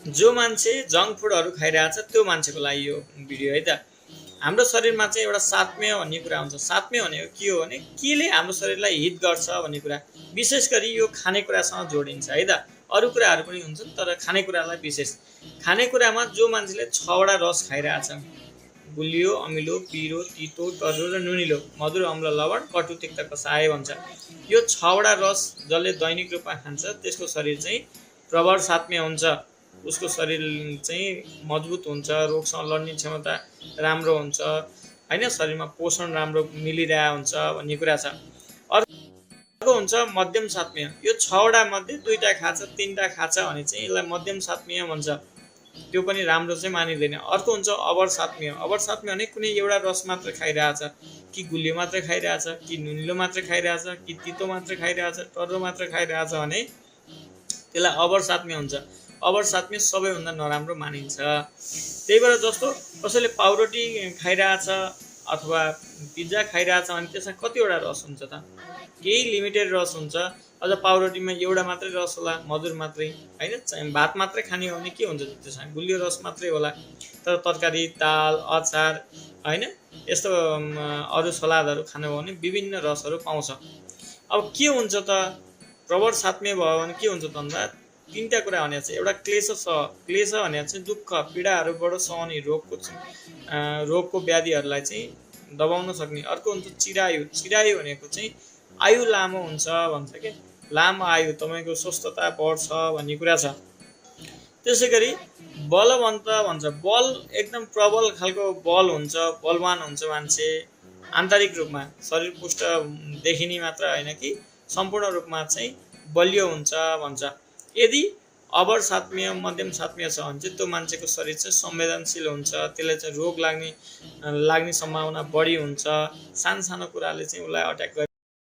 जो मान्छे जङ्क फुडहरू खाइरहेछ त्यो मान्छेको लागि यो भिडियो है त। हाम्रो शरीरमा चाहिँ एउटा सात्म्य भन्ने कुरा हुन्छ। सात्म्य भनेको के हो भने केले हाम्रो शरीरलाई हित गर्छ भन्ने कुरा, विशेष गरी यो खानेकुरासँग जोडिन्छ है त। अरू कुराहरू पनि हुन्छन् तर खानेकुरालाई विशेष। खानेकुरामा जो मान्छेले 6वटा रस खाइरहेछ, गुलियो, अमिलो, पिरो, तितो, टर्रो र नुनिलो, मधुर, अम्ल, लवण, कटु, तिक्त, कसाय भन्छ। यो 6वटा रस जसले दैनिक रूपमा खान्छ त्यसको शरीर चाहिँ प्रबल सात्म्य हुन्छ। उसको शरीर चाहिँ मजबुत हुन्छ, रोगसँग लड्ने क्षमता राम्रो हुन्छ हैन, शरीरमा पोषण राम्रो मिलिरहेको हुन्छ भन्ने कुरा छ। अर्को हुन्छ मध्यम सात्म्य। यो 6वटा मध्ये 2टा खाछ, 3टा खाछ भने चाहिँ यसलाई मध्यम सात्म्य भन्छ। त्यो पनि राम्रो चाहिँ मानिँदैन। अर्को हुन्छ अवर सात्म्य। अवर सात्म्य भने कुनै एउटा रस मात्र खाइरहेछ, कि गुलियो मात्र खाइरहेछ, कि नुनिलो मात्र खाइरहेछ, कि तितो मात्र खाइरहेछ, टर्रो मात्र खाइरहेछ भने त्यसलाई अवर सात्म्य हुन्छ। अवर सात्म्य सबैभन्दा नराम्रो मानिन्छ। त्यही भएर जस्तो कसैले पाउरोटी खाइरहेछ अथवा पिज्जा खाइरहेछ भने त्यसमा कतिवटा रस हुन्छ त? केही लिमिटेड रस हुन्छ। अझ पाउरोटीमा एउटा मात्रै रस होला, मधुर मात्रै हैन। भात मात्रै खाने हो भने के हुन्छ त्यसमा? गुलियो रस मात्रै होला। तर तरकारी, दाल, अचार हैन, यस्तो अरू सलादहरू खानु हो भने विभिन्न रसहरू पाउँछ। अब के हुन्छ त? प्रबल सात्म्य भयो भने के हुन्छ त भन्दा 3टा कुरा भने चाहिँ एउटा क्लेश छ। क्लेश भने चाहिँ दुःख पीडाहरूबाट सहने रोगको व्याधिहरूलाई चाहिँ दबाउन सक्ने। अर्को हुन्छ चिरायु। चिरायु भनेको चाहिँ आयु लामो हुन्छ भन्छ के, लामो आयु, तपाईँको स्वस्थता बढ्छ भन्ने कुरा छ। त्यसै गरी बलवन्त भन्छ। बल एकदम प्रबल खालको बल हुन्छ, बलवान हुन्छ मान्छे आन्तरिक रूपमा, शरीर पुष्ट देखिने मात्र होइन कि सम्पूर्ण रूपमा चाहिँ बलियो हुन्छ भन्छ। यदि अवर सात्म्य, मध्यम सात्म्य छ भने चाहिँ त्यो मान्छेको शरीर चाहिँ संवेदनशील हुन्छ, त्यसले चाहिँ रोग लाग्ने सम्भावना बढी हुन्छ। सानो सानो कुराले चाहिँ उसलाई अट्याक